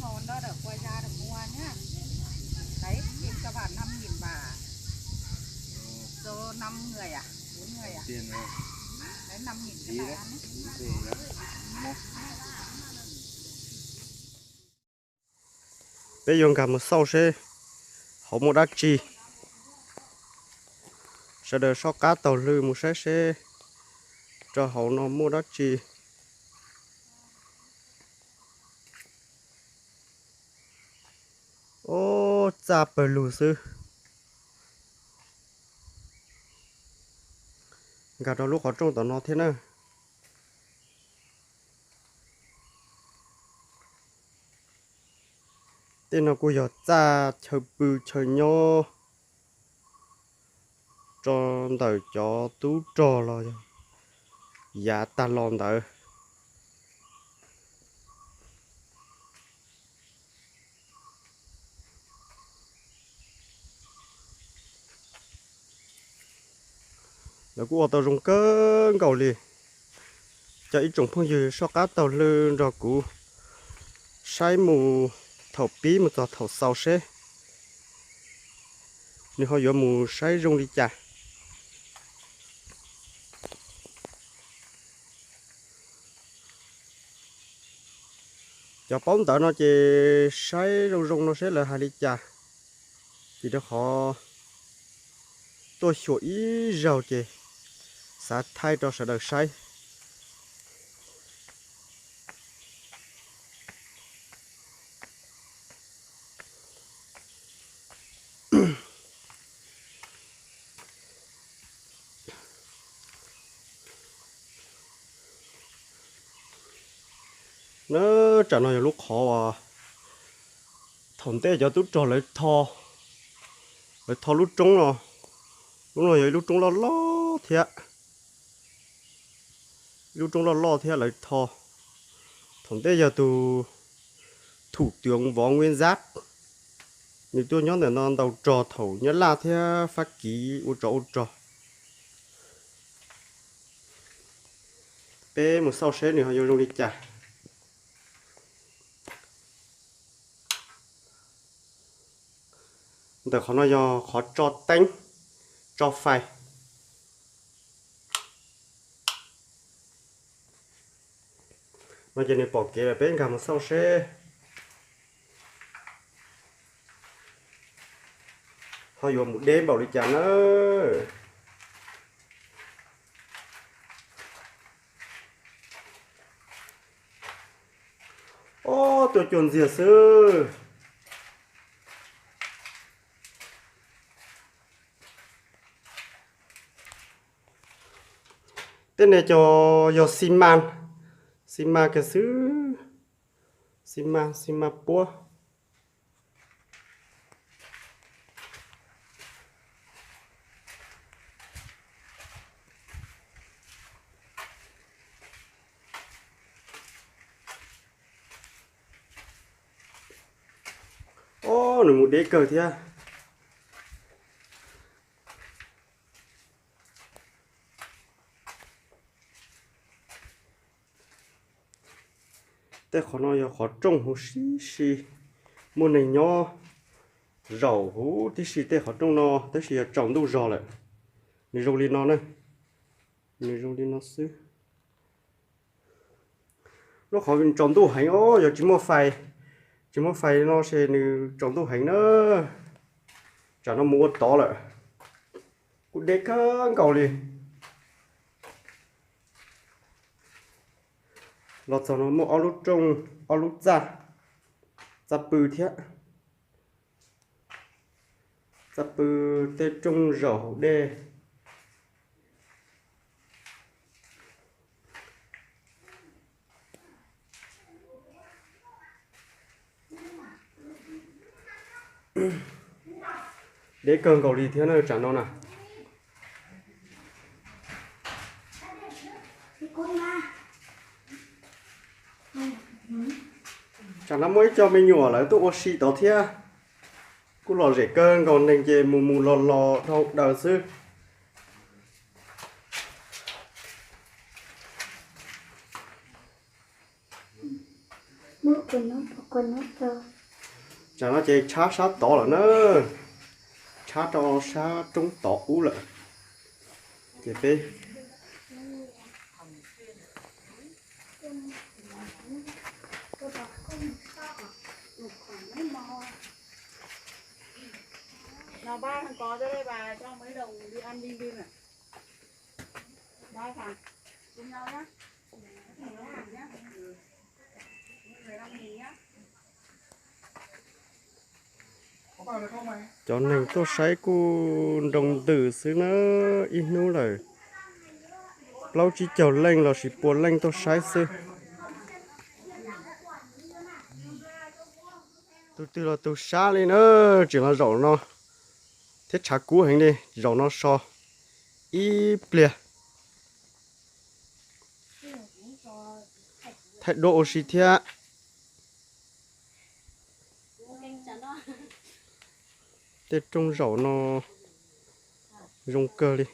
Hau đó được qua da được mua nhá. Đấy, xin cho bạn năm nghìn bà. Số năm người à? Bốn người à? Tiền rồi. Đấy, năm nghìn cái này ăn đấy. Peb yuav nkag mus xauj seb hauv muaj dab tsi. Sawv daws soj qab taug lw mus saib seb rau hauv no muaj dab tsi. Ob, txaj pawg lug xwb. Nkag rau lub qhov rooj tom no thiab na. Tej no kuj yog txaj chaw pw chaw nyob rau ntawm cov tub rog los yog yav tag los ntawd. Lawv kuj ua tau zoo kawg nkaus li. Cov ib tsoom phooj ywg soj qab taug lw nrog kuv saib mus thaum pib mus txog thaum xaus seb nws ho yuav mus saib zoo li cas. Cov paub ntawv no ces saib zoo zoo no seb lawv hais li cas, vim rau qhov tuaj xyuas ib zaug ces xav thaij rau sawv daws saib. Na, tsam no yog lub qhov uas thaum ntej cov tub rog lawv tho, lawv tho lub roob no. Lub no yog ib lub roob loj loj thiab, ib lub roob loj loj thiab lawv tho. Thaum ntej yog tus thủ tướng Võ Nguyên Giáp, nws tuaj nyob ntawm no ntaus rog thaum Nyab Laj thiab Fab Kis ua tsov ua rog. Peb mus xauj seb nws ho yuav zoo li cas. Ntawm qhov no yog qhov tso teeb, tso fais. No ces nws pom kev lawm, peb nkag mus xauj seb ho yuav mus deb npaum li cas na. Ob, tuaj cuag ntxiag xwb. Tej ne cov yog xi mas, xi mas kiag xwb, xi mas, xi mas puab. Ob, nws mus deb kawg thiab. Tej qhov no yog qhov rooj huv tib si, muaj neeg nyob zaum huv tib si tej qhov rooj no, tab sis yog tsaus ntuj zog lawm. Nws zoo li no na, nws zoo li no xwb. Lub qhov tsaus ntuj heev os, yog tsis muaj fais, tsis muaj fais no ces nws tsaus ntuj heev na. Tsam no mus ua tod lawm, kuj deb kawg nkaus li. Los txog no muaj ob lub rooj, ob lub txaj, txaj pw thiab. Txaj pw tej rooj zaum hauv dej. Deb kawg nkaus li thiab na tsam no na. Tsam no muaj ib co me nyuam lawv tuaj ua si tod thiab. Kuj lom zem kawg nkaus, neeg ces mus mus los los dhau daws xwb. Tsam no ces tshab sab tod lawm na, tshab rau sab roob tod ub lawm. Ces peb Cov neeg tuaj saib kuj nroo ntws xwb na, ib hnub lawm plaub tsib caug leej los sis pua leej tuaj saib xwb. Tus twg los tus sab li na, tseem los zaum no thiab tshav kub heev li, zaum no so ib pliag thaij duab ua si thiab. Tej rooj zaum no zoo kawg li.